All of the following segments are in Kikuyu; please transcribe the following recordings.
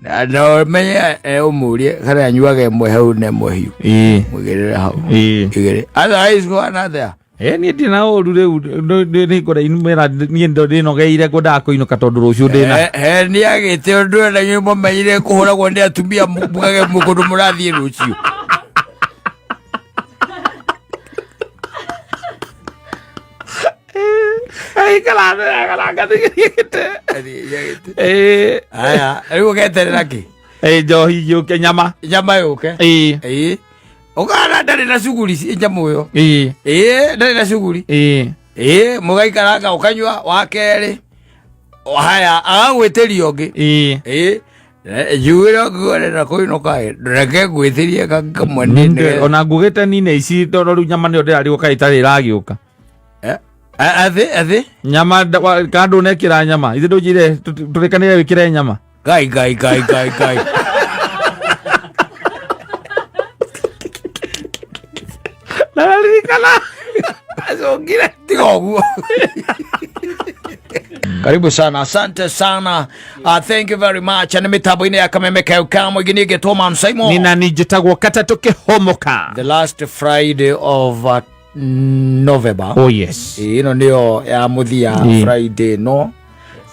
Na ũmenye ũmũrie kana anyuaga ĩmwe hau na ĩmwe hiũ. Ĩĩ. Mũigĩrĩre hau. Ĩĩ. Igĩrĩ. Otherwise kũhana atĩa? Ĩ niĩ ndirĩ na ũru rĩu nĩngũra niĩ ndĩnogeire ngwendaga kũinũka tondũ rũciũ ndĩna He nĩ agĩte ũndũ na inyuĩ mũmenyire kũhũragwo nĩ atumia mugage kũndũ mũrathiĩ rũciũ. Ĩĩ. Aya, rĩu ũgeterera kĩ? Ĩ njohi yũke nyama. Nyama yũke. Ĩĩ. Ĩĩ. Ũkana ndarĩ na cuguri nyamũ ĩyo. Ĩĩ. Ĩĩ, ndarĩ na cuguri. Ĩĩ. Ĩĩ, mũgaikaranga ũkanyua wa kerĩ. Haya, agagwĩtĩria ũngĩ. Ĩĩ. Ĩĩ. Njugĩre ũngĩkorera kũinũka ĩ, reke ngwĩtĩrie kamwe nĩ Ona ngugĩte nine ici tondũ rĩu nyama nĩyo ndĩrarigwo kaĩ ĩtarĩ ĩragĩũka. Athĩ, athĩ. Nyama kana ndũnekĩra nyama. Ithe ndũnjĩre tũrĩkanĩre wĩkĩre nyama. Ngai, ngai, ngai, ngai, ngai. Nararirikana. Acokire. Tiga ũguo. Karibu sana, asante sana. Thank you very much. Nĩ mĩtambo-inĩ ya Kameme Kau Kamwe ĩngĩ nĩ Man Simon. Nina ni njĩtagwo katatũ kĩhomoka. The last Friday of November. Oh yes. Ĩno nĩyo ya mũthia Friday no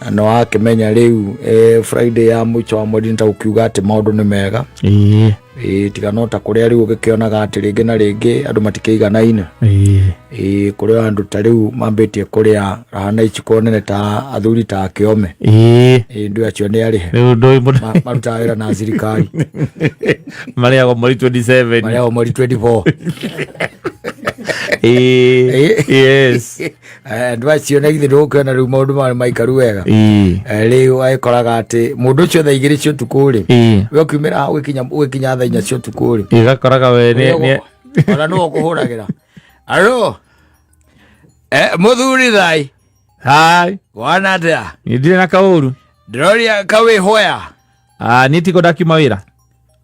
na no akĩmenya rĩu Friday ya mũico wa mweri nĩ ta gũkiuga atĩ maũndũ nĩ mega. Ĩĩ. Ĩĩ, tiga no ta kũrĩa rĩu ũgĩkĩonaga atĩ rĩngĩ na rĩngĩ andũ matikĩiganaine. Ĩĩ. Ĩĩ, kũrĩ andũ ta rĩu mambĩtie kũrĩa raha na iciko nene ta athuri ta kĩome. Ĩĩ. Ĩĩ, ndũ acio nĩ arĩhe. Rĩu ndũĩ mũndũ. Marutaga wĩra na thirikari. Marĩagwo mweri 27. Marĩagwo mweri 24. Ĩĩ. Ĩĩ. Yes. Andũ acio na githĩ ndũgũkĩona rĩu maũndũ mao nĩ maikaru wega. Ĩĩ. Rĩu agĩkoraga atĩ mũndũ ũcio thaa 2 cia ũtukũ rĩ, Ĩĩ. we ũkiumĩra haha ũgĩkinya thaa 4 cia ũtukũ rĩ, Ĩgakoraga we nĩ ona nĩwe ũkũhũragĩra. Alo. Mũthuri thai. Hai. Wana atĩa? Niĩ ndirĩ na kaũru. Ndĩroria kawĩhoya. Ah, niĩ tiko ndakiuma wĩra.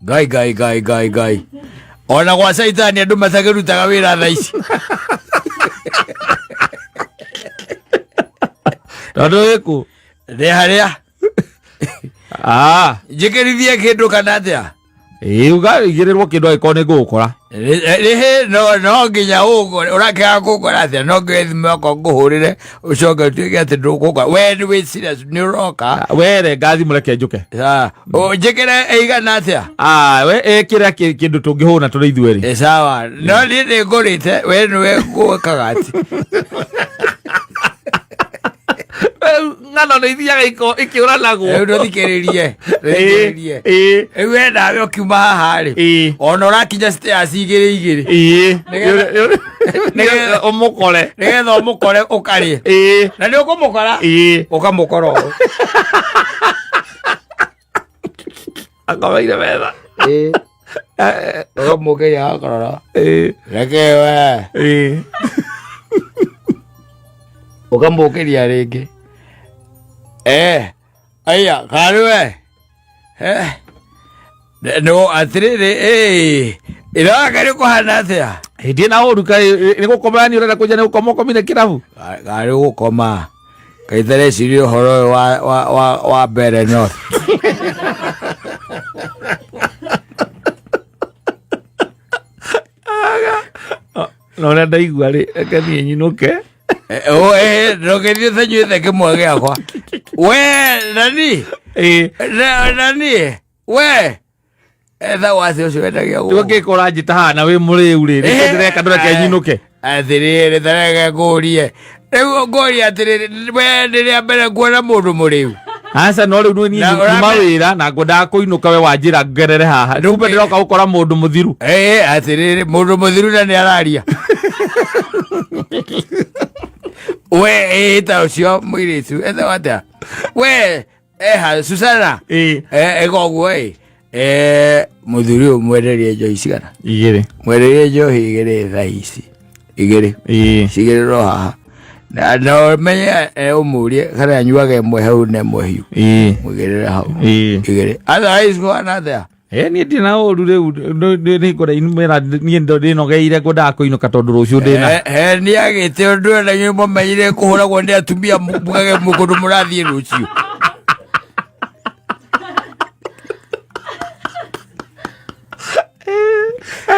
Ngai ngai ngai ngai ngai. Ona gwa caitani andũ matakĩrutaga wĩra thaa ici. Tondũ wĩkũ? Ndĩ harĩa? Ah. Njĩkĩrithie kĩndũ kana atĩa? Ĩĩ uga igĩrĩrwo kĩndũ angĩkorwo nĩ ngũgũkora. Rĩhĩ no nginya ũngore ũrakĩaga kũngora atĩa no nginya thimũ yakwa ngũhũrĩre ũcoke ũtuĩke atĩ ndũkũngora we nĩ wĩ serious nĩ ũroka. Were ngathimũ reke njũke. Njĩkĩre ĩigana atĩa? Ah, we ĩkĩra kĩndũ tũngĩhũna tũrĩ ithuerĩ. Ĩ sawa no niĩ nĩ ngũrĩte we nĩwe gwĩkaga atĩ. Ng'ano nĩ ithiaga ikĩũranagwo. Rĩu ndũthikĩrĩrie ndũthikĩrĩrie. Ĩĩ. Rĩu we nawe ũkiuma haha rĩ Ĩĩ. ona ũrakinya stairs igĩrĩ igĩrĩ. Ĩĩ. Nĩgetha- Ũmũkore. Nĩgetha ũmũkore ũkarĩe. Ĩĩ. Na nĩ ũkũmũkora. Ĩĩ. Ũkamũkora ũũ. Akomeire metha. Ĩĩ. Ũkamũkĩria gakorora. Ĩĩ. Reke we. Ĩĩ. Ũkamũkĩria rĩngĩ. Aya, karĩ we. No atĩrĩrĩ, ĩroga nĩ kũhana atĩa? Hĩndĩ na ũru kaĩ nĩ gũkoma ni ũrenda kũnja nĩ gũkoma ũkomire kĩrabu. Karĩ gũkoma. Kaĩ tareciria ũhoro ũyũ wa mbere North. Na ũrĩa ndaigua rĩ, reke niĩ nyinũke. Ndũgĩthiĩ ũtanyuĩte kĩmwe gĩakwa. We, nani? Ĩĩ. Nani? We! Etha wathi ũcio wendagia gũkũ. Tiga kĩko ũranjĩta haha na wĩ mũrĩu rĩ, nĩkĩo ndĩreka ndũreke nyinũke. Atĩrĩrĩ, tareke ngũrie. Rĩu ngũrie atĩrĩrĩ, we nĩ rĩa mbere nguona mũndũ mũrĩu. Aca no rĩu niĩ Na nyuma ũramenya- wĩra na ngwendaga kũinũka we wanjĩra ngerere haha. Kumbe ndĩroka gũkora mũndũ mũthiru. Ĩĩ, atĩrĩrĩ, mũndũ mũthiru na nĩ araria. We, ĩĩ, ta ũcio mũirĩtu, etagwo atĩa? We, eha, Susana. Ĩĩ. Ĩka ũguo ĩ. Mũthuri ũyũ mwenderie njohi cigana? Igĩrĩ. Mwenderie njohi igĩrĩ thaa ici. Igĩrĩ. Ĩĩ. Cigĩrĩrwo haha. Na ũmenye ũmũrie kana anyuaga ĩmwe hau na ĩmwe hiũ. Ĩĩ. Mũigĩrĩre hau. Ĩĩ. Igĩrĩ. Otherwise kũhana atĩa? Niĩ ndirĩ na ũru rĩu nĩngũra mera niĩ ndĩnogeire ngwendaga kũinũka tondũ rũciũ ndĩna. He nĩ agĩte ũndũ na inyuĩ mũmenyire kũhũragwo nĩ atumia mugage kũndũ mũrathiĩ rũciũ.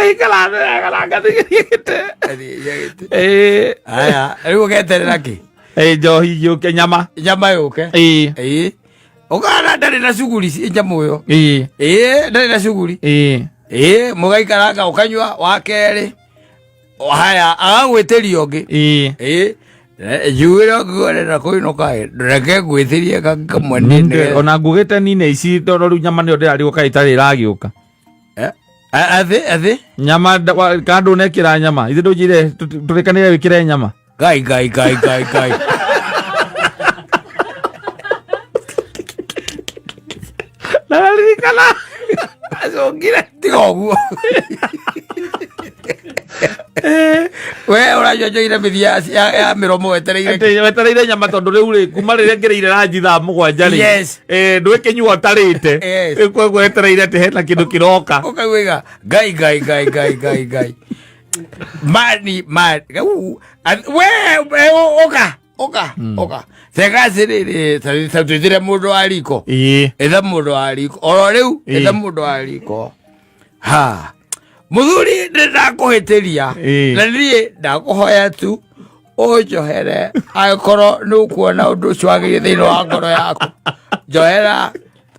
Ngaikara thĩ wega na ngathikĩria gĩtĩ. Ĩĩ. Aya, rĩu ũgeterera kĩ? Ĩĩ, njohi yũke, nyama. Nyama yũke. Ĩĩ. Ĩĩ. Ũkana ndarĩ na cuguri nyamũ ĩyo. Ĩĩ. Ĩĩ, ndarĩ na cuguri. Ĩĩ. Ĩĩ, mũgaikaranga ũkanyua wa kerĩ. Haya, agagwĩtĩria ũngĩ. Ĩĩ. Ĩĩ. Njugĩre ũngĩkorera kũinũka ĩ, reke ngwĩtĩrie kamwe nĩ Ningĩ, ona ngugĩte nine ici tondũ rĩu nyama nĩyo ndĩrarigwo kaĩ ĩtarĩ ĩragĩũka. Athĩ, athĩ. Nyama kana ndũnekĩra nyama, ithe ndũnjĩre tũrĩkanĩre wĩkĩre nyama. Ngai, ngai, ngai, ngai, ngai. Ndaririkana acokire. Tiga ũguo. We ũranyua mĩthia ya mĩromo wetereire. Atĩ wetereire nyama tondũ rĩu rĩ kuma rĩrĩa ngĩrĩire ranji thaa 7 rĩ, Yes. ndwĩkĩnyua ũtarĩte. Yes. Rĩu koguo wetereire atĩ hena kĩndũ kĩroka. Ũkauga ngai, ngai, ngai, ngai, ngai, ngai. Mani, mani. We, ũka, ũka, ũka. Thegacĩ rĩrĩ, ta twĩtĩre mũndũ wa riko. Ĩĩ. Ĩtha mũndũ wa riko. Oro rĩu, Ĩĩ. ĩtha mũndũ wa riko. Ha. Mũthuri nĩ ndakũhĩtĩria. Ĩĩ. Na niĩ ndakũhoya tu ũnjohere angĩkorwo nĩ ũkuona ũndũ ũcio wagĩrĩire thĩinĩ wa ngoro yaku. Njohera.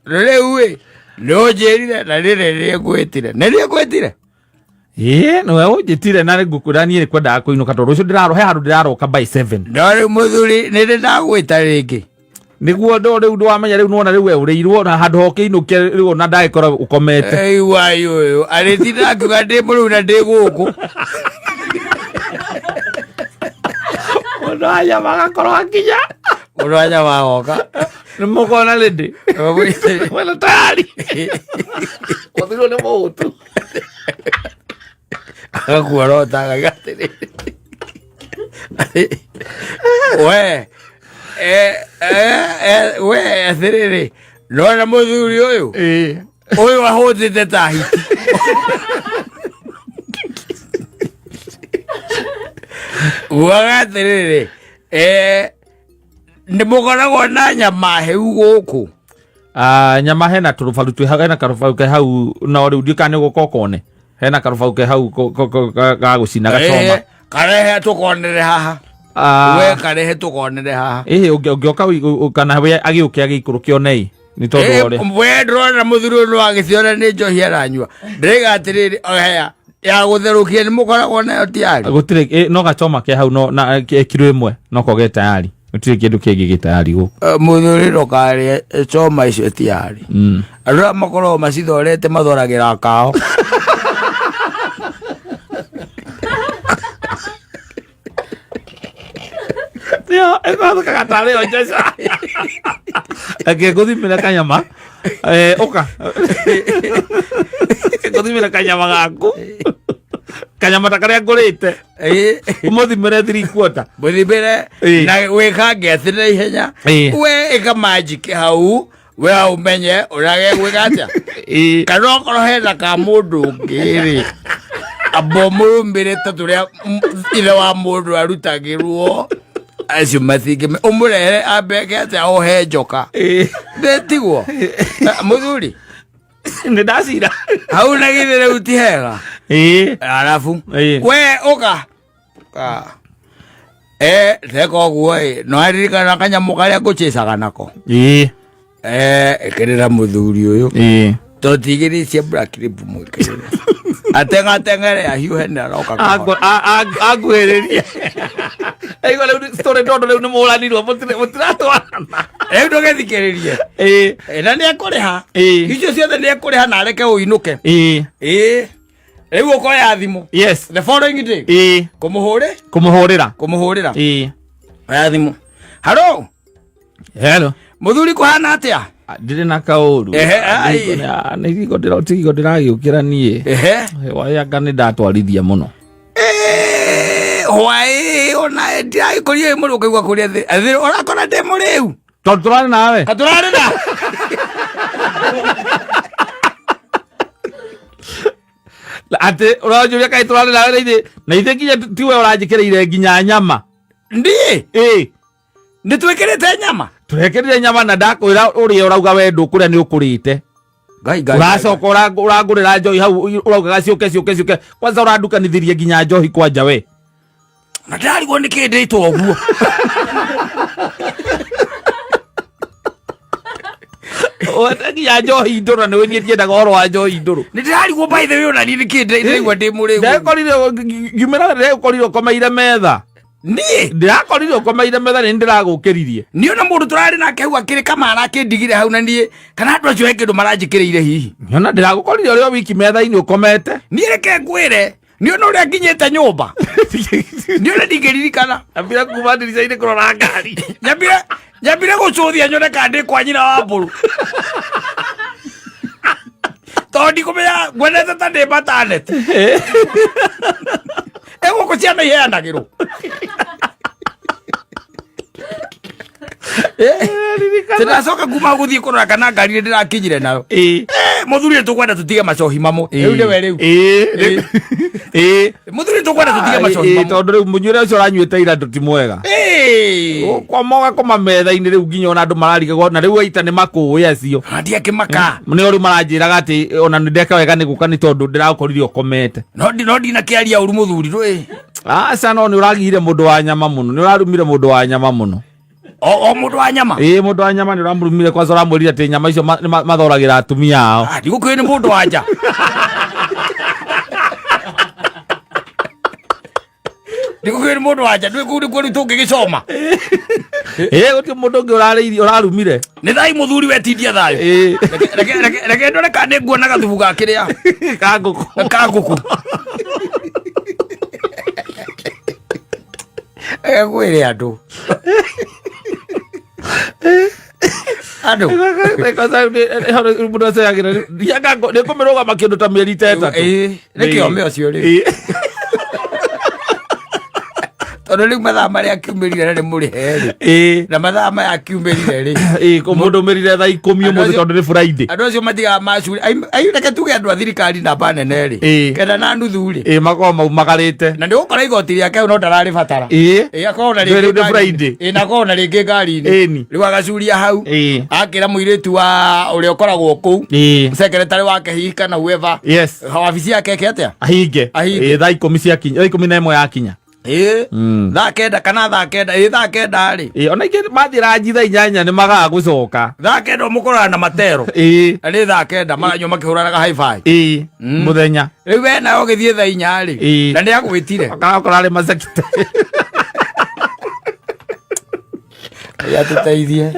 Rĩu ĩ, nĩ ũnjĩrire na rĩrĩ nĩ ngwĩtire. Nĩ niĩ ngwĩtire. Ĩĩ, nĩwe ũnjĩtire na ngũkwĩra niĩ kwendaga kũinũka tondũ ũcio ndĩraro he handũ ndĩraroka by 7. No rĩu mũthuri nĩ ndĩ ndagwĩta rĩngĩ. Nĩguo ndo rĩu ndwamenya rĩu nĩwona rĩu we ũrĩirwo na handũ hokĩinũke rĩu ona ndagĩkorwo ũkomete. Ei wai ũyũ arĩtinda akiuga ndĩ mũrĩu na ndĩ gũkũ. Mũndũ wa nyama agakorwo akinya. Mũndũ wa nyama agoka. Nĩ mũkona rĩndĩ. Wena tayari. Mũthirwo nĩ mũhũtu. Agakuorota akauga atĩrĩrĩ. We we atĩrĩrĩ, nona mũthuri ũyũ Ĩĩ. ũyũ ahũtĩte ta hiti. Guaga atĩrĩrĩ, nĩ mũkoragwo na nyama hĩu gũkũ? Ah, nyama hena tũrũbaru twĩ hau, hena karũbaru ke hau no rĩu ndiũĩ kana nĩ ũgũka ũkone. Hena karũbaru ke hau ga gũcina gacoma. Karehe tũkonere haha. Ah. We karehe tũkonere haha. Ĩhĩ, ũngĩoka kana we agĩũke agĩikũrũke onei nĩ tondũ wa ũrĩa. We ndĩrona mũthuri ũyũ no agĩciona nĩ njohi aranyua. Ndĩraiga atĩrĩrĩ, oheya ya gũtherũkia nĩ mũkoragwo nayo tiarĩ. Gũtirĩ, no gacoma ke hau no na kiro 1 no ko ge tayari. Gũtirĩ kĩndũ kĩngĩ gĩ tayari gũkũ. Mũthuri ndũkarĩe choma icio tiarĩ. Andũ arĩa makoragwo macithorete mathoragĩra kao. Nĩyo ĩgathũkaga tarĩ yo njeca. Reke ngũthimĩre kanyama. Ũka. Reke ngũthimĩre kanyama gaku. Kanyama ta karĩa ngũrĩte. Ũmũthimĩre 3/4. Mũthimĩre na wĩkange atĩ na ihenya. We ĩka magic hau, we ũmenye ũrĩa gegwĩka atĩa. Kana okorwo hena ka mũndũ ũngĩ rĩ, amba ũmũrũmĩre ta tũrĩa ithe wa mũndũ arutagĩrwo. Acio matingĩ ũmũrehere ambe eke atĩa ohe njoka. Nĩ tiguo? Mũthuri. Nĩ ndacira. Hau na githĩ rĩu ti hega. Arabu. We ũka. Teka ũguo ĩ, no aririkana kanyamũ karĩa ngũchĩcaga nako. Ĩkĩrĩra mũthuri ũyũ. Tũtigĩrĩ cia Black Lip mwĩkĩrĩre. Atengateng'ere ahiũhe nĩ aroka kahora. Anguhĩrĩrie. Aigua rĩu story tondũ rĩu nĩ mũranirwo mũtiratwarana. Rĩu ndũgĩthikĩrĩrie. Na nĩ ekũrĩha. Icio ciothe nĩ ekũrĩha na areke ũinũke. Rĩu ũkoya thimũ. Yes. The following day. Kũmũhũrĩ? Kũmũhũrĩra. Kũmũhũrĩra. Oya thimũ. Hello. Hello. Mũthuri kũhana atĩa? Ndirĩ na kaũru. Ehe, ai. Nĩ ihingo ti ihingo ndĩragĩũkĩra niĩ. Wayanga nĩ ndatwarithia mũno. Hwaĩ ona ndiragĩkorire mũrũ ũkaigua kũrĩa thĩ. Thĩ ũrakora ndĩ mũrĩu. Tondũ tũrarĩ nawe. Ka tũrarĩ na. Atĩ ũranjũria kaĩ tũrarĩ nawe na ithe na ithe nginya tiwe ũranjĩkĩrĩire nginya nyama. Ndiĩ. Nĩ twĩkĩrĩte nyama? Twekĩrire nyama na ndakwĩra ũrĩa ũrauga we ndũkũrĩa nĩ ũkũrĩte. Ngai Ngai. Ũracoka ũrangũrĩra njohi hau, ũraugaga ciũke ciũke ciũke. Kwanza ũrandukanithirie nginya njohi kwanja we. Na ndirarigwo nĩ kĩ ndĩtwo ũguo. Wete nginya njohi ndũrũ, na nĩwe niĩ ndiendaga ũhoro wa njohi ndũrũ. Nĩ ndĩrarigwo, by the way, ona niĩ nĩ kĩ ndĩraigua ndĩ mũrĩu. Ndekorire ngiumĩra, ndekorire ũkomeire metha. Niĩ? Ndĩrakorire ũkomeire metha, nĩ ndĩragũkĩririe. Niĩ ona mũndũ tũrarĩ nake hau akĩrĩ kamara akĩndigire hau, na niĩ kana andũ acio he kĩndũ maranjĩkĩrĩire hihi. Nyona ndĩragũkorire ũrĩ o wiki metha-inĩ ũkomete. Niĩ reke ngwĩre, niĩ ona ũrĩa nginyĩte nyũmba niĩ ona ndingĩririkana. Ambire kuma ndirica-inĩ kũrora ngari. Nyambire gũcũthia nyone kana ndĩ kwa nyina wa mbũrũ, tondũ ndikũmenya ngwenete ta ndĩ mataneti ĩgũkũ ciana iheanagĩrwo. Tĩracoka kuma gũthiĩ kũrora kana ngari nĩ ndĩrakinyire nayo. Mũthuri, nĩ tũkwenda tũtige macohi mamwe rĩu, nĩwe rĩu. Mũthuri, tũkwenda tũtige macohi mamwe. Tondũ rĩu mũnyuĩre ũcio ũranyuĩte ira ndũ ti mwega. Ũkoma ũgakoma metha-inĩ rĩu, nginya ona andũ mararigagwo, na rĩu aita nĩ makũĩ acio. Ndiakĩmaka. Nĩo rĩu maranjĩraga atĩ ona nĩ ndeka wega nĩ gũka, nĩ tondũ ndĩrakorire ũkomete. No ndinakĩaria ũru, mũthuri ndũĩ. Aca, no nĩ ũragire mũndũ wa nyama mũno, nĩ ũrarumire mũndũ wa nyama mũno. O mũndũ wa nyama. Ĩĩ, mũndũ wa nyama nĩ ũramũrumire. Kwanza ũramwĩrire atĩ nyama icio nĩ mathoragĩra atumia ao. Ah, ndigũkĩũĩ nĩ mũndũ wa nja, ndigũkĩũĩ nĩ mũndũ wa nja, ndũĩ kũu nĩkuo rĩu tũngĩgĩcoma. Ĩĩ, gũtirĩ mũndũ ũngĩ ũrarĩirie ũrarumire. Nĩ thai, mũthuri, wetindia thayũ. Reke ndore kana nĩ nguona gathubu ga kĩrĩa. Ka ngũkũ. Ka ngũkũ. Reke ngwĩre andũ. Mũndũ aceyagĩra nĩ kũmĩrũgama kĩndũ ta mĩeri ta 3. Ĩĩ, nĩ kĩome ũcio rĩu, tondũ rĩu mathaa marĩa akiumĩrire na nĩ mũrĩhe rĩ, na mathaa maya akiumĩrire rĩ. Mũndũ ũmĩrire thaa 10 ũmũthĩ tondũ nĩ Friday. Andũ acio matigaga macuri ai, reke tuge andũ a thirikari namba nene rĩ, 9 na nuthu rĩ, Makorwo maumagarĩte. Na nĩ ũgũkora igoti rĩake no ndararĩbatara. Akorwo na Rĩu rĩngĩ nĩ ngari-inĩ. Friday. Ĩĩ, na akorwo na rĩngĩ ngari-inĩ. Rĩu agacuria hau, akĩra mũirĩtu wa ũrĩa ũkoragwo kũu, secretary wake hihi kana whoever, wabici yake eke atĩa? Ahinge. Ahinge. Thaa 10 ciakinya, thaa 11 yakinya. Thaa 9 kana thaa 9, ĩĩ, thaa 9 rĩ. Ona ingĩ mathiĩ ranji thaa 8 nĩ magaga gũcoka. Thaa 9 mũkoraga na matero. Na nĩ thaa 9 maranyua makĩhũranaga hi-fi. Mũthenya. Rĩu we nawe ũgĩthiĩ thaa 4 rĩ, na nĩ agwĩtire. Akakora arĩ macakite. Atũteithie,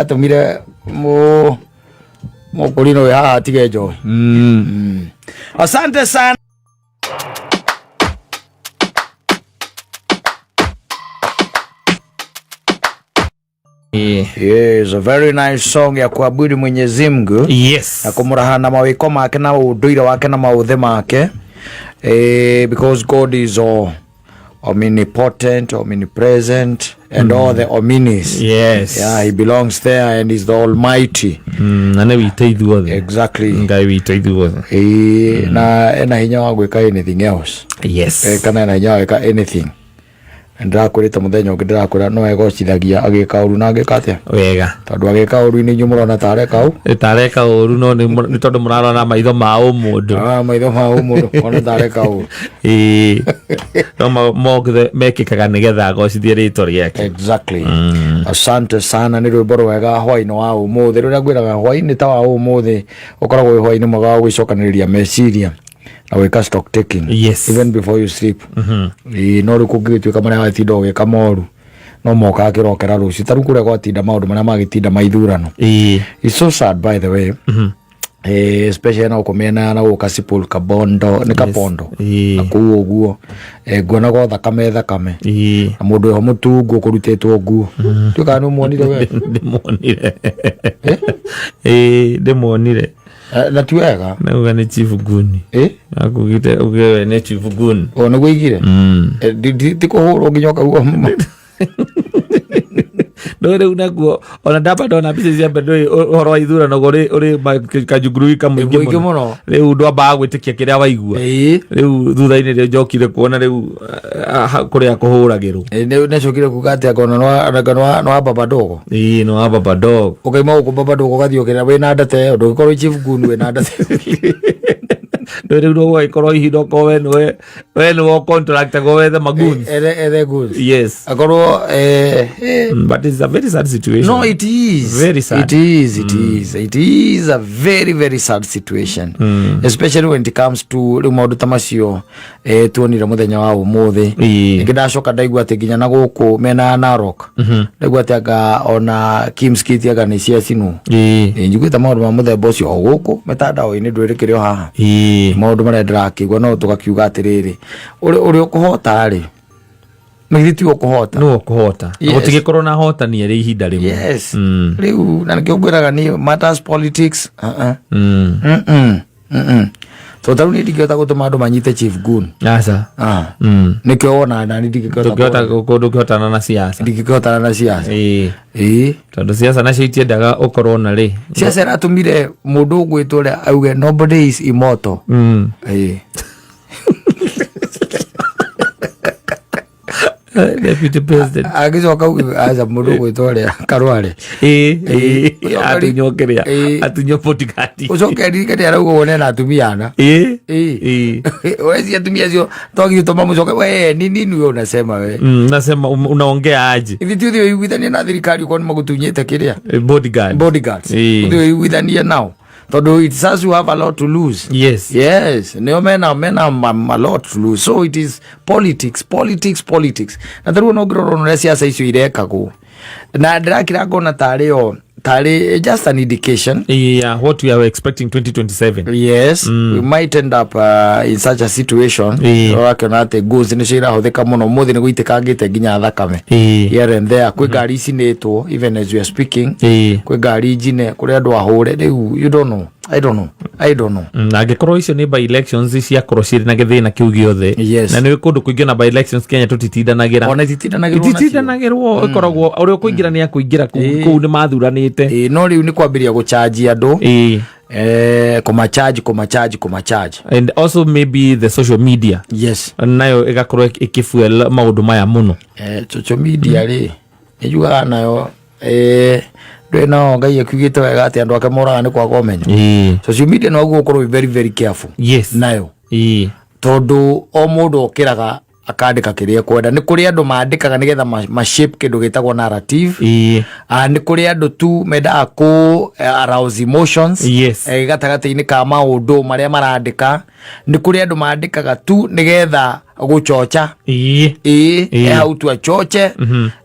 atũmire mũ mũkũrinũ ũyũ haha atige njohi. Asante sana. Yes, a very nice song ya kuabudu Mwenyezi Mungu na kumuraha na mawiko make na unduire wake na mauthe make, because God is all omnipotent, omnipresent and all the omnis. Yeah, he belongs there and is the almighty. Na nĩ witũ ithuothe. Exactly. Ngai witũ ithuothe. Na ena hinya wa gwĩka anything else. Kana ena hinya wa gwĩka anything. Ndĩrakwĩrĩte mũthenya ũngĩ, ndĩrakwĩra no egocithagia agĩka ũru na agĩka atĩa? Wega. Tondũ agĩka ũru-inĩ inyuĩ mũrona ta areka ũ? Tareka ũru, no nĩ tondũ mũrarora maitho ma ũmũndũ. Ah, maitho ma ũmũndũ ona ta areka ũru. Ĩĩ. No mothe mekĩkaga nĩgetha agocithie rĩtwa rĩake. Exactly. Asante sana, nĩ rwĩmbo rwega hwainĩ wa ũmũthĩ. Rũrĩa ngwĩraga, hwainĩ ta wa ũmũthĩ ũkoragwo wĩ hwainĩ mwega wa gwĩcokanĩrĩria meciria na gwĩka stock taking, even before you sleep. Ĩĩ, no rĩu kũngĩgĩtuĩka marĩa watinda ũgĩka moru no moka akĩrokera rũciũ, ta rĩu kũrĩa gwatinda maũndũ marĩa magĩtinda ma ithurano. It's so sad, by the way. Especially na gũkũ mĩena na gũkũ Kasipul, Kabondo, nĩ Kabondo, na kũu ũguo, nguona go thakame thakame, na mũndũ wĩho mũtungu ũkũrutĩtwo nguo. Tuĩkaga nĩ ũmuonire we? Ndĩmuonire. Ĩĩ, ndĩmuonire. Na ti wega. Nauga nĩ Chief Guni. Akugite uge we nĩ Chief Guni. O nĩguo igire. Ti kũhũrwo nginya ũkaigua. Ndũĩ rĩu naguo ona ndamba ndona mbica cia mbere, ndũĩ ũhoro wa ithurano ũrĩ kajungurui kamũingĩ Mũingĩ mũno. Rĩu ndwambaga gwĩtĩkia kĩrĩa waigua. Rĩu thutha-inĩ rĩo njokire kuona rĩu kũrĩa kũhũragĩrwo. Nĩcokire kuga atĩ anga ona nĩ wa baba dogo. Ĩĩ, nĩ wa baba dog. Ũkaima gũkũ baba dogo, ũgathiĩ ũkĩra wĩna ndata ĩyo, ndũngĩkorwo chief gun wĩna ndata. Ndũĩ rĩu no gũgagĩkorwo ihinda okorwo we nĩwe contractagwo wethe magoons. Ere goons. Yes. Akorwo But it's a very sad situation. No, it is. Very sad. It is, it is. It is a very, very sad situation. Especially when it comes to rĩu maũndũ ta macio tuonire mũthenya wa ũmũthĩ. Ningĩ ndacoka ndaigua atĩ nginya na gũkũ mena ya Narok. Ndaigua atĩ anga ona Kimskit anga nĩ ciacinwo. Njiguĩte maũndũ ma mũthemba ũcio o gũkũ mĩtandao-inĩ, ndwĩrĩkĩre o haha. Maũndũ marĩa ndĩrakĩigua, no tũgakiuga atĩrĩrĩ, ũrĩa ũkũhota rĩ, na githĩ tiwe ũkũhota? Nĩwe ũkũhota. Yes. Gũtigĩkorwo na hotani erĩ ihinda rĩmwe. Yes. Rĩu na nĩkĩo ngwĩraga niĩ matters politics uh-uh. So tarĩu niĩ ndingĩhota gũtũma andũ manyite chief gun. Aca. Ah. Nĩkĩo wona nani ndingĩkĩhota. Ndũngĩhota ndũngĩhotana na siasa. Ndingĩkĩhotana na siasa. Ĩĩ. Tondũ siasa nacio itiendaga ũkorwo na rĩ. Siasa ĩratũmire mũndũ ũgwĩtwo ũrĩa auge nobody is immortal. Ĩĩ. Deputy president. Agĩcoka auge aca, mũndũ ũgwĩtwo ũrĩa Karware. Ĩĩ. Ũcoke Atunywo kĩrĩa. Atunywo bodyguard. Ũcoke ririkane arauga wone na atumia ana. Ĩĩ. Weci atumia acio twagire tũmamũcoke, we ni nini we unasema we? Nasema unaongea aje? Ithi ti ũthiĩ ũiguithanie na thirikari ũkorwo nĩ magũtunyĩte kĩrĩa. Bodyguard. Bodyguards. Ũthiĩ ũiguithanie nao tondũ it's us who have a lot to lose. Yes, nĩo mena a lot to lose. So it is politics, politics, politics. Na tarĩu ona ũngĩrora ũrĩa ciaca icio irekagwo, na ndĩrakira ngona tarĩ o tarĩ just an indication. Yeah, what we are expecting 2027. Yes, we might end up in such a situation. Ũrakĩona atĩ goods nĩcio irahũthĩka mũno, ũmũthĩ nĩ gũitĩkangĩte nginya thakame here and there. Kwĩ ngari icinĩtwo even as we are speaking. Kwĩ ngari njine, kũrĩ andũ ahũre. Rĩu you don't know, I don't know, I don't know. Angĩkorwo icio nĩ by elections ciakorwo cirĩ na gĩthĩna kĩu gĩothe. Na nĩ kũndũ kũingĩ na by elections Kenya tũtitindanagĩra. Ona ititindanagĩrwo nacio. Ititindanagĩrwo, ĩkoragwo ũrĩa ũkũingĩra nĩ akũingĩra kũu, kũu nĩ mathuranĩte. Ĩĩ, no rĩu nĩ kwambĩrĩria gũchanji andũ. Kũmacharge, kũmacharge, kũmacharge. And also maybe the social media nayo ĩgakorwo ĩkĩfuel maũndũ maya mũno. Social media rĩ, nĩ njugaga nayo ndũĩ nao Ngai akiugĩte wega atĩ andũ ake moraga nĩ kwaga ũmenyo. Social media no ũguo ũkorwo wĩ very, very careful nayo, tondũ o mũndũ okĩraga akandĩka kĩrĩa ekwenda. Nĩ kũrĩ andũ mandĩkaga nĩgetha ma shape kĩndũ gĩtagwo narrative. Ah, nĩ kũrĩ andũ tu mendaga kũ arouse emotions gatagatĩ-inĩ ka maũndũ marĩa marandĩka. Nĩ kũrĩ andũ mandĩkaga tu nĩgetha gũchocha. Ĩĩ, hau tu achoche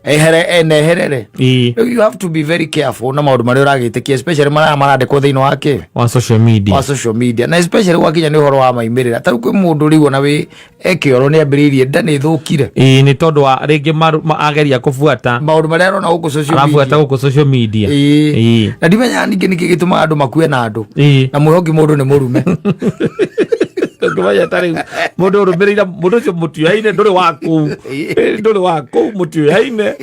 ehere eneherere. Rĩu you have to be very careful na maũndũ marĩa ũragĩtĩkia, especially marĩa marandĩkwo thĩinĩ wa kĩ wa social media. Wa social media, na especially gwakinya nĩ ũhoro wa maimĩrĩra. Tarĩu kwĩ mũndũ rĩu ona wĩ ekĩoro nĩ ambĩrĩirie nda nĩ ĩthũkire. Ĩĩ, nĩ tondũ wa rĩngĩ ageria kũbuata maũndũ marĩa arona gũkũ social arabuata media. Gũkũ social media. Na ndimenyaga ningĩ nĩkĩ gĩtũmaga andũ makue na andũ na mwĩhoki mũndũ nĩ mũrume. Ndũngĩmenya ta rĩu mũndũ ũrũmĩrĩire mũndũ ũcio mũtiũyaine, ndũrĩ wa kũu. Ndũrĩ wa kũu, mũtiũyaine.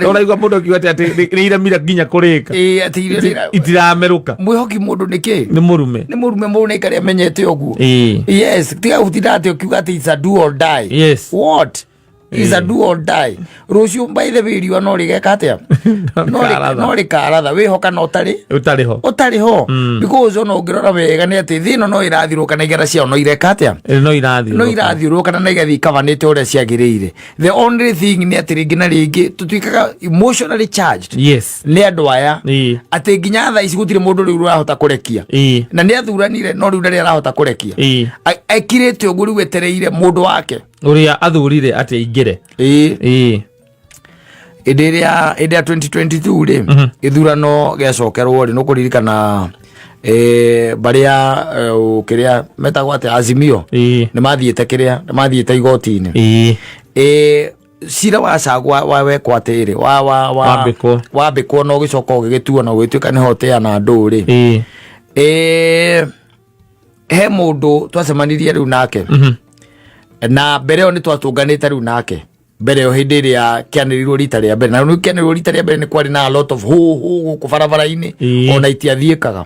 Ũraigua mũndũ akiuga atĩ nĩ iremire nginya kũrĩka. Ĩĩ, atĩ irio Itiramerũka. Mwĩhoki mũndũ nĩ kĩ? Nĩ mũrume. Nĩ mũrume, mũndũ nĩ aikare amenyete ũguo. Yes, tiga gũtinda atĩ ũkiuga atĩ it's a do or die. What is a do or die? Rũciũ, by the way, riũa no rĩgeka atĩa? Rĩkaratha. No rĩkaratha wĩho kana ũtarĩ. Ũtarĩ ho. Ũtarĩ ho, because ona ũngĩrora wega nĩ atĩ thĩ ĩno no ĩrathiũrũka na igera ciao no ireka atĩa? No irathiĩ. No irathiũrũrũka na igathiĩ ikabanĩte ũrĩa ciagĩrĩire. The only thing nĩ atĩ rĩngĩ na rĩngĩ tũtuĩkaga emotionally charged nĩ andũ aya, atĩ nginya thaa ici gũtirĩ mũndũ rĩu ũrahota kũrekia. Na nĩ athuranire, no rĩu ndarĩ arahota kũrekia. Ekirĩte ũguo rĩu etereire mũndũ wake ũrĩa athurire atĩ aingĩre. Hĩndĩ ĩrĩa hĩndĩ ya 2022 rĩ, gĩthurano gĩacokerwo rĩ, nĩũkũririkana mbarĩ ya kĩrĩa metagwo atĩ Azimio nĩ mathiĩte kĩrĩa nĩ mathiĩte igoti-inĩ. Cira wa cagwa wa wekwo atĩrĩ wa Wambĩkwo. Wambĩkwo na ũgĩcoka ũgĩgĩtuo na ũgĩtuĩka nĩho ũteana andũ rĩ. He mũndũ twacemanirie rĩu nake, na mbere ĩyo nĩ twatũnganĩte rĩu nake. Mbere ĩyo hĩndĩ ĩrĩa kĩanĩrĩirwo rita rĩa mbere, na rĩu kĩanĩrĩirwo rita rĩa mbere nĩ kwarĩ na a lot of hũ hũ gũkũ barabara-inĩ, ona itiathiĩkaga.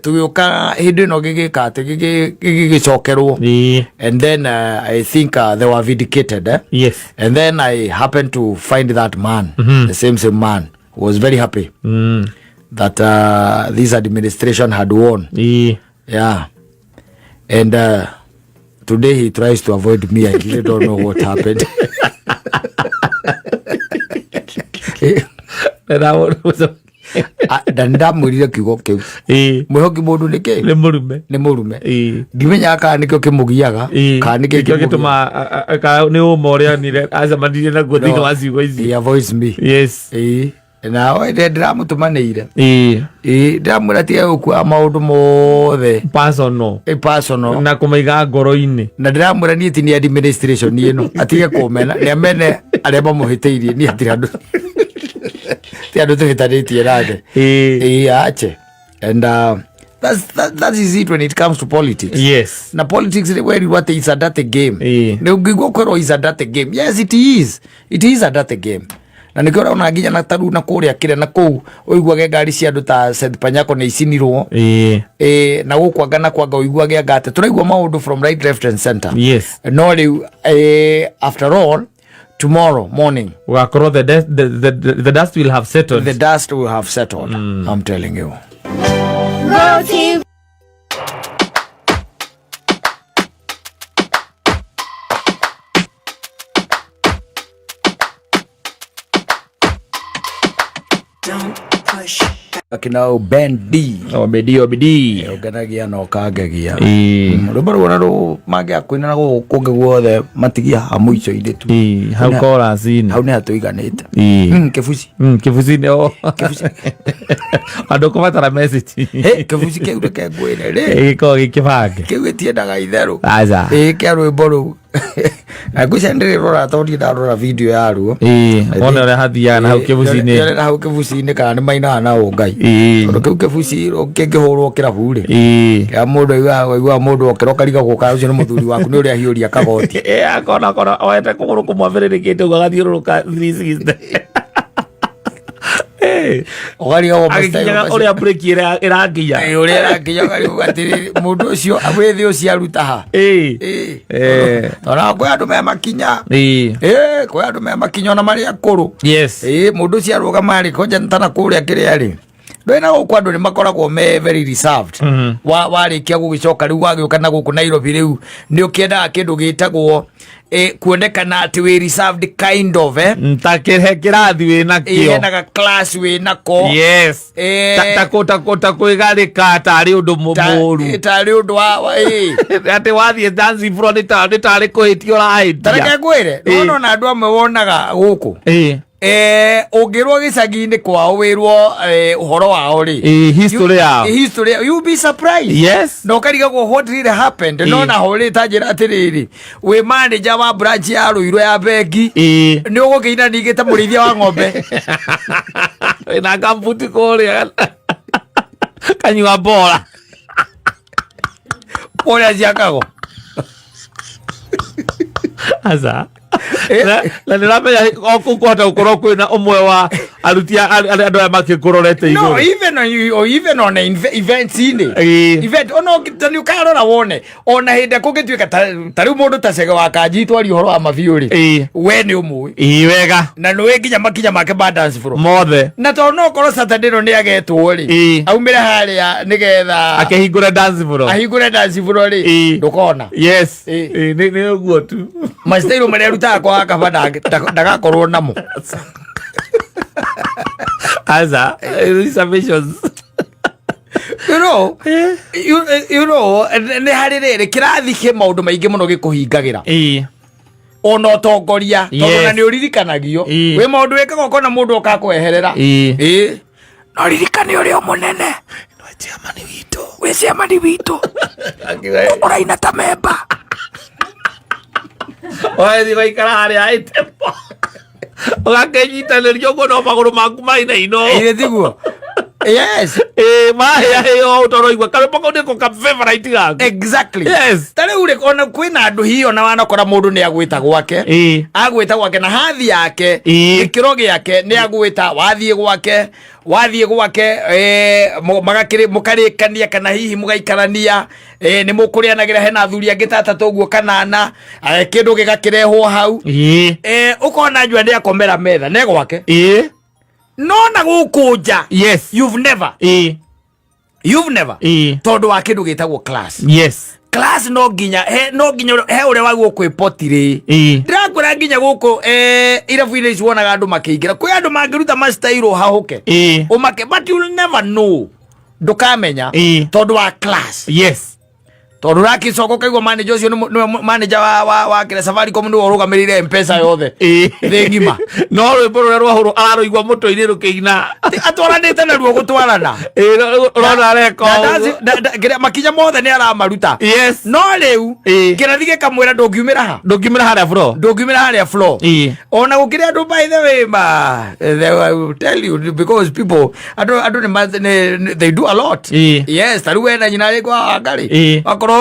Tũgĩũka hĩndĩ ĩno gĩgĩka atĩ gĩgĩcokerwo, and then I think they were vindicated, eh? Yes. And then I happened to find that man, the same man who was very happy that this administration had won. Yeah, and today he tries to avoid me. I really don't know what happened. Na ndamwĩrire kiugo kĩu, mwĩhoki mũndũ nĩ kĩ Nĩ mũrume. Nĩ mũrume. Ndimenyaga kana nĩkĩo kĩmũgiaga kana nĩkĩo Nĩkĩo gĩtũma nĩ ũma ũrĩa onire acemanirie naguo thĩinĩ wa ciugo ici. He avoids me. Ĩĩ, na ndĩramũtũmanĩire. Ĩĩ, ndĩramwĩra tige gũkua maũndũ mothe Personal. Personal. Na kũmaiga ngoro-inĩ. Na ndĩramwĩra niĩ ti nĩ administration ĩno, atige kũmena, nĩ amene arĩa mamũhĩtĩirie, niĩ hatirĩ andũ, ti andũ tũhĩtanĩtie nake. Ĩĩ, ache. And that is it when it comes to politics. Na politics nĩ werirwo atĩ is a dirty game. Nĩ ũngĩigua kwĩrwo is a dirty game, yes, it is, it is a dirty game. Na nĩkĩo ũrona nginya na taru na kũrĩa kĩrĩa na kũu ũiguage ngari cia andũ ta Seth Panyako nĩ icinirwo. Na gũkũ anga na kwanga ũiguage anga atĩ tũraigua maũndũ from right, left and center. No rĩu after all, tomorrow morning Ũgakorwo the dust will have settled. The dust will have settled, I'm telling you. Road. Don't push. Akinao Ben D. Obedi, obedi. Ũngenagia na ũkangegia. Rwĩmbo rũu ona rũ mangĩakũina na gũkũ kũngĩ guothe matigia haha mũico-inĩ tu. Hau chorus-inĩ. Hau nĩ hatũiganĩte. Kĩbuci. Kĩbuci-inĩ o andũ kũbatara message. Hĩ, kĩbuci kĩu reke ngwĩre rĩ. Gĩkoragwo gĩ kĩbange. Kĩu gĩtiendaga itherũ. Aca. Ĩ, kĩa rwĩmbo rũu na ngwĩciria ndĩrĩrora tondũ ndirĩ ndarora video yaruo. Wone ũrĩa hathiaga na hau kĩbuci-inĩ. Yone na hau kĩbuci-inĩ kana nĩ mainaga na ũngai. Tondũ kĩu kĩbuci kĩngĩhũrwo kĩrabu rĩ, kĩa mũndũ aiguaga mũndũ okĩra ũkarigagwo kana ũcio nĩ mũthuri waku nĩ ũrĩa ahiũria kagoti. Akona kona oete kũgũrũ kũmwe abĩrĩrĩkĩte ũguo agathiũrũrũka 360. Ũkarigagwo agĩkinyaga ũrĩa breki ĩrĩa ĩrakinya. Ĩ, ũrĩa ĩrakinya ũkarigwo atĩrĩrĩ, mũndũ ũcio wĩthĩ ũcio aruta ha? Ĩ. Tondũ kwĩ andũ me makinya. Ĩ, kwĩ andũ me makinya ona marĩ akũrũ. Ĩ, mũndũ ũcio arũgama rĩ, kwanja tana kũrĩa kĩrĩa rĩ, ndũĩ na gũkũ andũ nĩ makoragwo me very reserved. Warĩkia gũgĩcoka rĩu wagĩũka na gũkũ Nairobi rĩu nĩ ũkĩendaga kĩndũ gĩtagwo kuonekana atĩ wĩ reserved kind of, eh? Ta kĩhe kĩrathi wĩ nakĩo. Hena ga class wĩ nako. Ta kwĩgarĩka tarĩ ũndũ mũru. Tarĩ ũndũ wa ĩ. Atĩ wathiĩ dance floor nĩ tarĩ kũhĩtia ũrahĩtia. Ta reke ngwĩre, nĩwona ona andũ amwe wonaga gũkũ. Ũngĩrwo gĩcagi-inĩ kwao wĩrwo ũhoro wao rĩ. History yao. History, you be surprised. Na ũkarigagwo what really happened. No naho rĩ, ta njĩra atĩrĩrĩ, wĩ manager wa branch ya Rũirũ ya bengi. Nĩ ũgũkĩina ningĩ ta mũrĩithia wa ng'ombe. Wĩna kambuti kũrĩa kanyua bora. Ũrĩa ciakagwo. Aca. Na nĩ ũramenya o kũu kũhota gũkorwo kwĩna ũmwe wa aruti andũ aya makĩkũrorete No, igũrũ. even on events inĩ. Event, ona ta nĩ ũkarora wone ona hĩndĩ kũngĩtuĩka ta rĩu mũndũ ta Cege wa Kanji twaria ũhoro wa mabiũ rĩ, we nĩ ũmũĩ. Ĩĩ, wega. Na nĩũĩ nginya makinya make ma dance floor mothe. Na tondũ no korwo Saturday ĩno nĩ agetwo rĩ, aumĩre harĩa nĩgetha akĩhingũre dance floor. Ahingũre dance floor rĩ, ndũkona. Ĩĩ, nĩ ũguo tu. Mastairo marĩa arutaga kwa kaba ndagakorwo namo. Aca, reservations. You know, nĩ harĩ rĩrĩ kĩrathi kĩ maũndũ maingĩ mũno gĩkũhingagĩra. Ona ũtongoria tondũ na nĩ ũririkanagio wĩ maũndũ wĩkaga ũkona mũndũ ũkakweherera. Ĩĩ, no ririkane ũrĩa mũnene Chairman witũ. Wĩ chairman witũ ũraina ta memba. Wathi waikara harĩa ĩtepo ũgakĩnyitanĩria ũguo no magũrũ maku mainaino. Ĩĩ, tiguo. Yes. Ĩĩ, mahĩahĩo ũtoroigua karwĩmbo kau nĩko ka favorite gaku. Exactly. Yes. Ta rĩu rĩ, ona kwĩna andũ hihi ona wanakora mũndũ nĩ agwĩta gwake. Ĩĩ. Agwĩta gwake na hathi yake, Ĩĩ. gĩkĩro gĩake nĩ agwĩta wathiĩ gwake, wathiĩ gwake mũkarĩkania kana hihi mũgaikarania, nĩ mũkũrĩanagĩra hena athuri angĩ ta atatũ ũguo kana ana, kĩndũ gĩgakĩrehwo hau. Ĩĩ. Ũkona njua nĩ akomera metha nĩ gwake. Ĩĩ. No na gũkũ nja. Yes. You've never. Ĩĩ. You've never. Ĩĩ. Tondũ wa kĩndũ gĩtagwo class. Yes. Class no nginya he, no nginya he ũrĩa wagwo kwĩpoti rĩ. Ĩĩ. Ndĩrakwĩra nginya gũkũ irabu-inĩ ici wonaga andũ makĩingĩra. Kwĩ andũ mangĩruta mastairũ hahũke. Ĩĩ. Ũmake, but you'll never know. Ndũkamenya. Ĩĩ. Tondũ wa class. Yes. Tondũ ũrakĩcoka ũkaigua manager ũcio nĩwe manager wa kĩrĩa Safaricom nĩwe ũrũgamĩrĩire M-Pesa yothe. Ĩĩ. Thĩ ng'ima. No rwĩmbo rũrĩa rwahũrwo ararũigua mũtwe-inĩ rũkĩina. Atwaranĩte naruo gũtwarana. Ĩĩ, ũrona areka Na ũguo. kĩrĩa makinya mothe nĩ aramaruta. Yes. No rĩu, Ĩĩ. kĩrathi gĩkamwĩra ndũngiumĩra ha? Ndũngiumĩra harĩa floor. Ndũngiumĩra harĩa floor. Ĩĩ. Ona gũkĩrĩ andũ by the way ma, they will tell you because people, andũ nĩ ma, nĩ, they do a lot. Ĩĩ. Yes, ta rĩu we na nyina arĩ kwa Wangarĩ. Ĩĩ. Akorwo,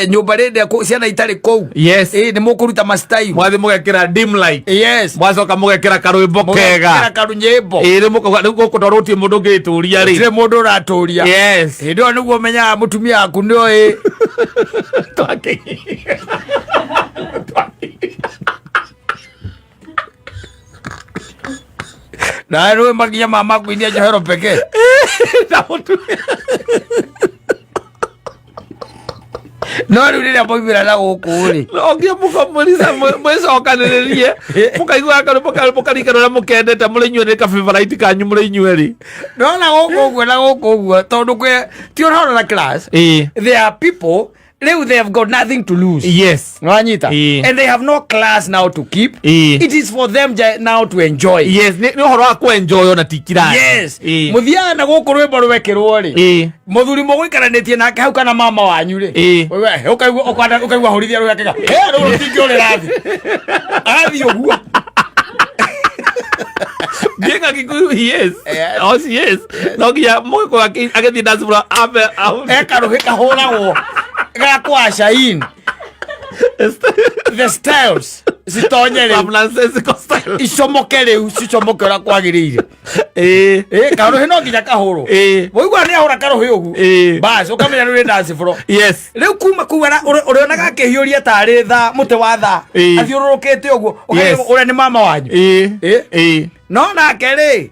nyũmba rĩrĩa ciana itarĩ kũu. Yes. Ĩĩ, nĩ mũkũruta ma style. Mwathiĩ mũgekĩra dim light. Yes. Mwacoka mũgekĩra karwĩmbo Mũgekĩra kega. karunyĩmbo. Ĩĩ, rĩu mũkauga, rĩu gũkũ tondũ gũtirĩ mũndũ ũngĩtũria rĩ. Gũtirĩ mũndũ ũratũria. Yes. Hĩndĩ ĩyo nĩguo ũmenyaga mũtumia waku nĩoĩ. Na rĩu makinya ma makuinia njohero pekee. Na mũtumia. No rĩu rĩrĩa mwaumĩra na gũkũ rĩ. No nginya mũkamũrica, mwĩcokanĩrĩrie. Mũkaiguaga karwĩmbo mũkarikana ũrĩa mũkendete mũrĩ inyuĩ nĩ ka favorite kanyu mũrĩ inyuĩ rĩ. No na gũkũ ũguo, na gũkũ ũguo, tondũ kwĩ, ti ũrona na class. Ĩĩ. There are people, rĩu they have got nothing to lose. Yes. Nwanyita? Ĩĩ. And they have no class now to keep. Ĩĩ. It is for them now to enjoy. Yes, nĩ ũhoro wa kũ-enjoy ona ti kirathi. Yes. Ĩĩ. Mũthiaga na gũkũ rwĩmbo rwekĩrwo rĩ. Ĩĩ. Mũthuri mũgũikaranĩtie nake hau kana mama wanyu rĩ. Ĩĩ. Ũigua, ũkaigua hũrithia rũhĩa kĩga. He, rũrũ rũtingĩũrĩra thĩ. Agathiĩ ũguo. Being a Kikuyu, he is. Yes. Oh, she is. No nginya mũgĩkũyũ agĩthiĩ dance floor, ambe ahũre. Eka rũhĩ kahũragwo. Gakwaca in. The styles. Citonye rĩu. Some nonsensical style. Icomoke rĩu, cicomoke ũrĩa kwagĩrĩire. Ĩĩ. Ĩĩ, karũhĩ no nginya kahũrwo. Ĩĩ. Waigua nĩ ahũra karũhĩ ũguo. Ĩĩ. Bas, ũkamenya rĩu nĩ dance floor. Yes. Rĩu kuma kũu ũrĩonaga akĩhiũria tarĩ thaa, mũtĩ wa thaa. Ĩĩ. Athiũrũrũkĩte ũguo. Yes. Ũkaigua ũrĩa nĩ mama wanyu. Ĩĩ. Ĩĩ. Ĩĩ. No nake rĩ,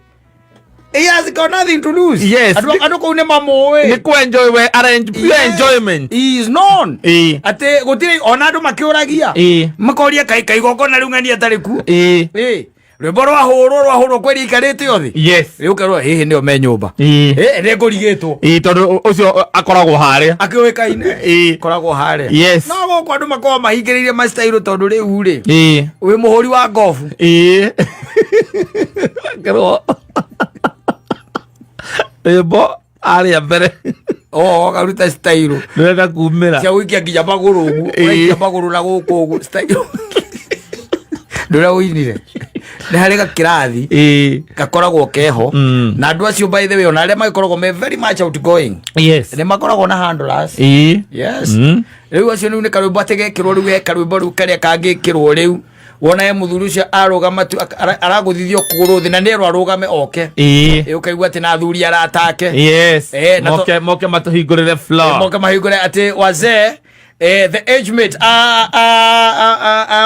he has got nothing to lose. Yes. Andũ kũu nĩ mamũĩ. Nĩ kũ-enjoy we, arrange pure Yes. enjoyment. He is known. Ĩĩ. Atĩ gũtirĩ ona andũ makĩũragia. Ĩĩ. Makoria kaigongona rĩu ng'ani atarĩ kuo. Ĩĩ. Ĩĩ. Rwĩmbo rwahũrwo kwĩrĩ ikarĩte o thĩ. Yes. Rĩu ũkerwo hihi nĩo me nyũmba. Ĩĩ. Ĩĩ, nĩ ngũrigĩtwo. Ĩĩ, tondũ ũcio akoragwo harĩa. Akĩũĩkaine. Ĩĩ. Koragwo harĩa. Yes. No gũkũ andũ makoragwo mahingĩrĩirie mastairũ tondũ rĩu rĩ, Ĩĩ. wĩ mũhũri wa ngobu. Ĩĩ. Kerwo. Rwĩmbo arĩa mbere. Oo, ũkaruta stairũ. Ndĩrenda kumĩra. Cia gũikia nginya magũrũ ũguo. Ĩĩ. Ũgaikia magũrũ na gũkũ ũguo, stairũ. Ndũrĩa ũinire. Nĩ harĩ gakĩrathi. Ĩĩ. Gakoragwo keho. Mm. Na andũ acio by the way, ona arĩa magĩkoragwo me very much outgoing. Yes. Nĩ makoragwo na handlers. Ĩĩ. Yes. Mm. Rĩu acio rĩu nĩ karwĩmbo atĩ gekĩrwo rĩu he karwĩmbo rĩu karĩa kangĩkĩrwo rĩu. Wona he mũthuri ũcio arũgama tu, aragũthithio kũgũrũ thĩ na nĩerwo arũgame oke. Ĩĩ. Ĩ, ũkaigua atĩ na athuri aratake. Yes. Eh, na to- Moke matũhingũrĩre floor. Moke mahingũre atĩ wazee, the age mate,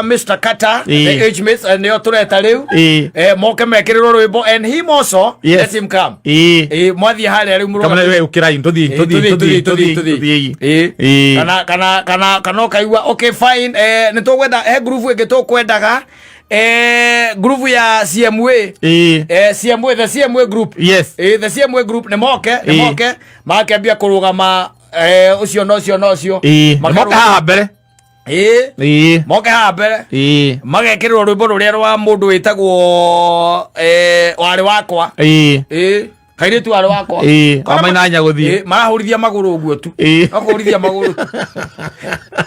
Mr. Carter, Ĩĩ. the age mates, nĩo tũreta rĩu. Ĩĩ. Moke mekĩrĩrwo rwĩmbo and him also, Yes. let him come. Ĩĩ. Ĩĩ, mwathiĩ harĩa rĩu mũrũgame. Kamana we ũkĩrai, tũthiĩ, Ĩĩ, tũthiĩ, tũthiĩ, tũthiĩ, tũthiĩ, tũthiĩ, tũthiĩ. tũthiĩ. Ĩĩ. Ĩĩ. Kana ũkaigua, okay, fine, nĩ tũkwenda, he ngurubu ĩngĩ tũkwendaga, ngurubu ya CMA. Ĩĩ. CMA, the CMA group. Yes. Ĩĩ, the CMA group nĩ moke, nĩ Ĩĩ. moke, makĩambia kũrũgama, ũcio na ũcio na ũcio. Ĩĩ. Makarũgama. Moke haha mbere. Ĩĩ. Ĩĩ. Moke haha mbere. Ĩĩ. Magekĩrĩrwo rwĩmbo rũrĩa rwa mũndũ wĩtagwo, warĩ wakwa. Ĩĩ. Ĩĩ. Kairĩtu warĩ wakwa. Ĩĩ. Kora Wamaina gũthiĩ. Ĩĩ, marahũrithia magũrũ ũguo tu. Ĩĩ. No kũhũrithia magũrũ tu.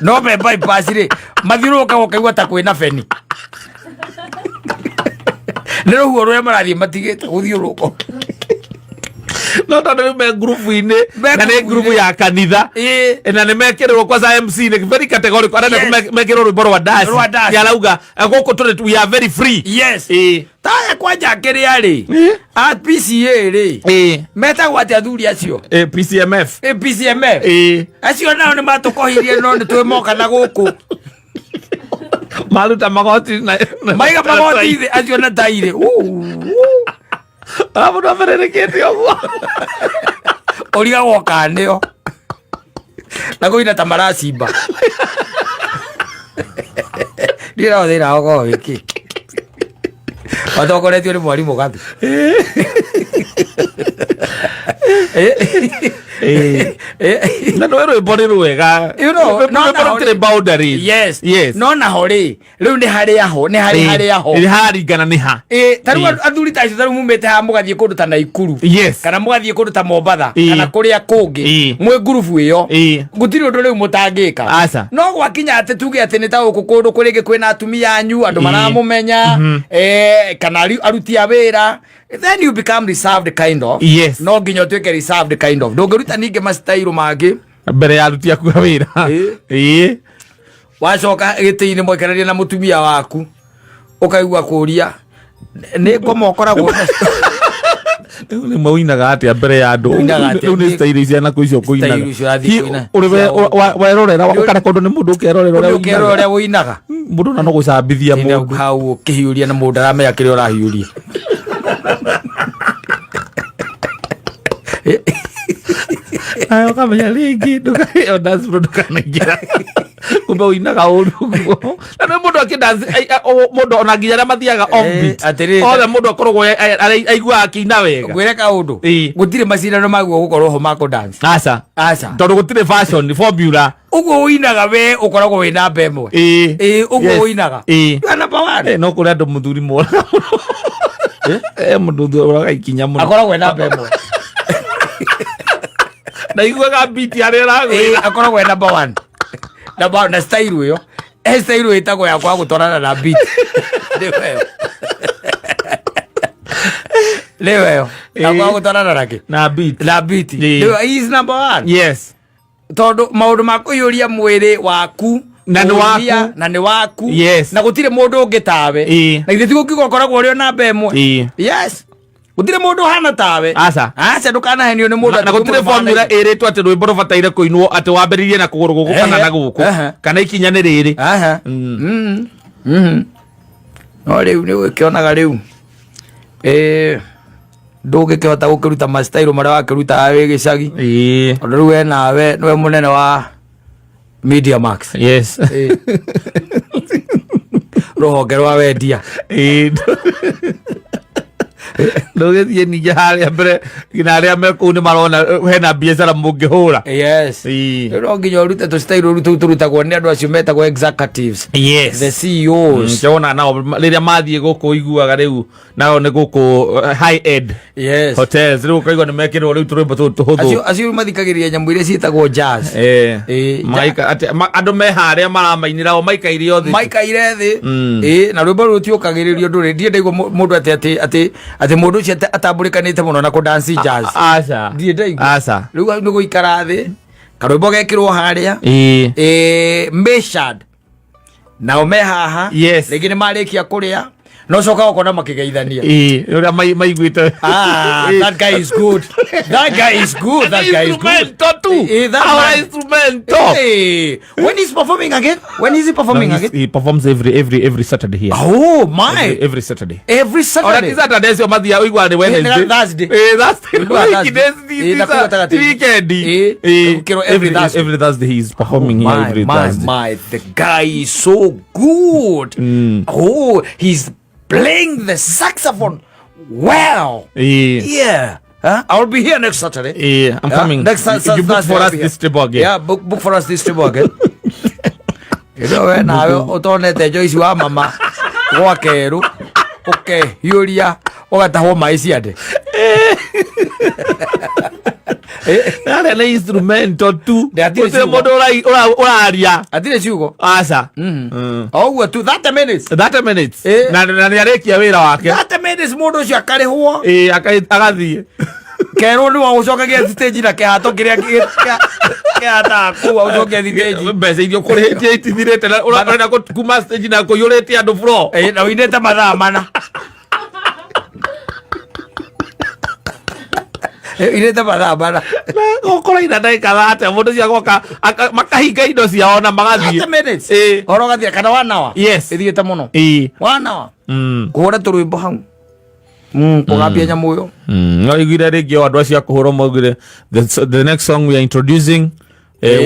No me bypass rĩ, mathiũrũrũkaga ũkaigua ta kwĩna beni. Nĩ rũhuho rũrĩa marathiĩ matigĩte gũthiũrũrũka. No tondũ rĩu me ngurubu-inĩ Me na nĩ ngurubu ngurubu-inĩ. ya kanitha. Na nĩ mekĩrĩrwo kwanza MC nĩ very categorical arenda mekĩrwo rwĩmbo rwa dance. Rwa dance. Nĩ arauga gũkũ tũrĩ we are very free. Yes. Taya kwanja kĩrĩa rĩ, a PCA rĩ, metagwo atĩ athuri acio? PCMF. PCMF. Acio nao nĩ matũkohirie, no nĩ twĩmoka na gũkũ. Maruta magoti na Maiga magoti thĩ acio na tairĩ. Mũndũ aberĩrĩkĩte ũguo. Ũrigagwo kanĩo na kũina ta maracimba. Ndiĩ nao thĩna ũkorwo wĩkĩ matongoretio nĩ mwarimũ Gathu. Na nĩ rwĩmbo nĩ rwega. You know, Rwĩmbo no rwĩmbo naho rũtirĩ rĩ- boundaries. Yes. Yes. No naho rĩ, rĩu nĩ harĩa ho, nĩ harĩ harĩa ho. Ĩ, haringana nĩ ha. Ĩ, ta rĩu athuri ta acio, ta rĩu mumĩte haha mũgathiĩ kũndũ ta Naikuru kana mũgathiĩ kũndũ ta Mombatha kana kũrĩa kũngĩ, mwĩ ngurubu ĩyo, gũtirĩ ũndũ rĩu mũtangĩka. Aca. No gwakinya atĩ tuge atĩ nĩ ta gũkũ kũndũ kũrĩngĩ kwĩna atumia anyu, andũ maramũmenya, kana aruti a wĩra, then you become reserved kind of. No nginya ũtuĩke reserved kind of, ndũngĩruta ningĩ macitairũ mangĩ mbere ya aruti aku a wĩra. Wacoka gĩtĩ-inĩ mwekereria na mũtumia waku, ũkaigua kũria nĩ ngoma ũkoragwo. Rĩu nĩ ũinaga atĩa mbere ya andũ? Ũinaga atĩa? Rĩu nĩ style ici nakuo icio kũinaga. Style icio ũrathiĩ Hi, kũina. ũrĩ werorera ũkareka ũndũ nĩ mũndũ ũkerorera ũrĩa ũkerwo ũinaga. Ũrĩa ũinaga. Mũndũ na no gũcambithia Tinda mũndũ. Hau ũkĩhiũria na mũndũ aramenya kĩrĩa ũrahiũria. Nawe ũkamenya rĩngĩ o dance floor ndũkanaingĩra, kumbe ũinaga ũru ũguo na nĩ mũndũ akĩdance mũndũ ona nginya arĩa mathiaga off beat. Atĩrĩrĩ, Othe mũndũ akoragwo aiguaga akĩina wega. Ngwĩre kaũndũ. Gũtirĩ macindano maguo gũkorwo ho ma kũ-dance. Aca. Aca. Tondũ gũtirĩ fashion formula. Ũguo ũinaga we ũkoragwo wĩ namba ĩmwe. Ĩ, ũguo ũinaga. You are number one. No kũrĩ andũ mũthuri moraga mũno. Mũndũ ũraga ikinya mũno. Akoragwo e namba ĩmwe. Ndaiguaga beat harĩa ĩragwĩra. Akoragwo e number one. Number one, na style ĩyo, he style ĩtagwo ya kwaga gũtwarana na beat. Nĩyo ĩyo, nĩyo ĩyo ya kwaga gũtwarana na kĩ? Na beat. Na beat. Nĩyo, he is number one. Tondũ maũndũ ma kũiyũria mwĩrĩ waku Na nĩ waku. kũũria, na nĩ waku, na gũtirĩ mũndũ ũngĩ tawe. Na githĩ ti gũkiuga ũkoragwo ũrĩ o namba ĩmwe? Yes, gũtirĩ mũndũ ũhana tawe. Aca. Aca, ndũkanahenio nĩ mũndũ Na atĩ gũtirĩ mũndũ formula mahanaine. ĩrĩtwo atĩ rwĩmbo rũbataire kũinwo atĩ wambĩrĩrie na kũgũrũ gũkũ kana na gũkũ kana ikinya nĩ rĩrĩ. Aha. No rĩu nĩ ũgĩkĩonaga rĩu ndũngĩkĩhota gũkĩruta macitairũ marĩa wakĩrutaga wĩ gĩcagi, tondũ rĩu we nawe nĩwe mũnene wa Media Max. Rũhonge rwa wendia. Ndũgĩthiĩ ningĩ harĩa mbere nginya arĩa me kũu nĩ marona hena biacara mũngĩhũra. Rĩu no nginya ũrute tũcitairũ rĩu tũu tũrutagwo nĩ andũ acio metagwo executives, the CEOs. Nĩkĩona nao rĩrĩa mathiĩ gũkũ iguaga rĩu nao nĩ gũkũ high end hotels, rĩu ũkaigua nĩ mekĩrwo rĩu tũrwĩmbo tũtũ tũhũthũ. Acio rĩu mathikagĩrĩria nyamũ iria ciĩtagwo jazz. Andũ me harĩa maramainĩra o maikaire othe. Maikaire thĩ. Na rwĩmbo rũu tiũkagĩrĩrio ndũrĩ ndirĩ ndaigua mũndũ atĩ mũndũ ũcio atambũrĩkanĩte mũno na kũdanci jazz. Aca. Ndirĩ ndaigua. Aca. Rĩu nĩ gũikara thĩ, karwĩmbo gekĩrwo harĩa, measured, nao me haha. Rĩngĩ nĩ marĩkia kũrĩa, no coka ũkona makĩgeithania. Ũrĩa maiguĩte. Ah, that guy is good. That guy is good. That guy is good. Instrumento tu. That Our man. instrumento. Hey, when is performing again? When is he performing No, again? he performs every Saturday here. Oh my! Every Saturday. Every Ona Saturday. ti Saturday cio mathiaga ũiguaga nĩ Wednesday. Thursday. Thursday. Ũiguaga Wiki Thursday. days, Na kũu gatagatĩ. weekend. Gũkĩrwo every Thursday. Every Thursday he is performing here My, every my, Thursday. my, the guy is so good. Oh, he's playing the saxophone well. Yeah. Huh? I'll be here next Saturday. I'm Yeah, coming. next You book Thursday for I'll us be this here. table again. Yeah, book for us this table again. You know, we nawe utonete Joyce wa mama gwa kerũ ũkehiũria ũgatahwo maĩ ciande. Harĩa nĩ instrumento tu. Hatirĩ Gũtirĩ ciugo. mũndũ ũraria. Hatirĩ ciugo. Aca. O ũguo tu, 30 minutes. 30 minutes. Eh. Na nĩ arĩkia wĩra wake. 30 minutes, mũndũ ũcio akarĩhwo. Agathiĩ. Kerwo nĩ wagũcokagia stage na kĩhato kĩrĩa kĩhataga kũu agũcokia stage. Mbeca iria ũkũrĩhĩtie itithirĩte na ũrenda kuma stage na kũiyũrĩte andũ floor. Eh, na ũinĩte mathaa 4. Eh, ũinĩte mathaa 4. Gũkora ina ndagĩka 30 mũndũ cia gwoka makahinga indo ciao na magathiĩ. 30 minutes. Ĩĩ. Ũhoro ũgathiĩ kana one hour. Yes. Ĩthiĩte mũno. Ĩĩ. One hour. Kũhũra tũrwĩmbo hau. Kũgambia nyamũ ĩyo. No iguire rĩngĩ o andũ acio a kũhũrwo maugire the next song we are introducing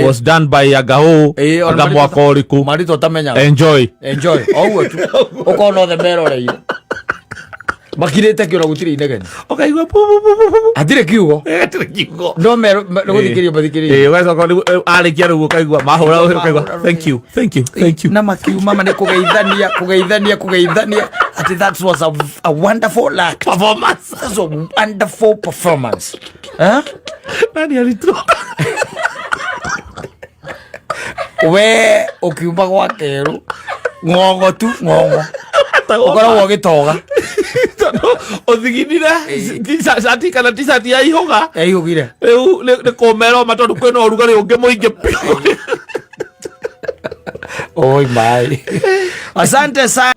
was done by Agao Ĩĩ, ona aga mwaka ũrĩkũ. Marĩtwa ũtamenyaga. Enjoy. Enjoy. O ũguo tu. Ũkona othe meroreire. Makirĩte kĩoro gũtirĩ inegene. Ũkaigua pu pu pu pu pu. Hatirĩ kiugo. Hatirĩ kiugo. No mero nĩgũthikĩrĩria mathikĩrĩria. Ĩĩ, ũgacoka rĩu, arĩkia rĩu ũkaigua mahũra ũkaigua thank you, thank you, thank you. Na makiuma ma nĩ kũgeithania, kũgeithania, kũgeithania. Atĩ that was a wonderful act. Performance. That's a wonderful performance. Eh? Nani alitroka? We ũkiuma gwa kerũ ng'ong'o tu ng'ong'o ũkoragwo ũgĩtoga. Tondũ ũthiginire cati kana t-shirt ya ihũga. Yaihũgire. Rĩu nĩ kũmera oma tondũ kwĩna ũrugarĩ ũngĩ mũingĩ biũ. Oi mai. Asante sana.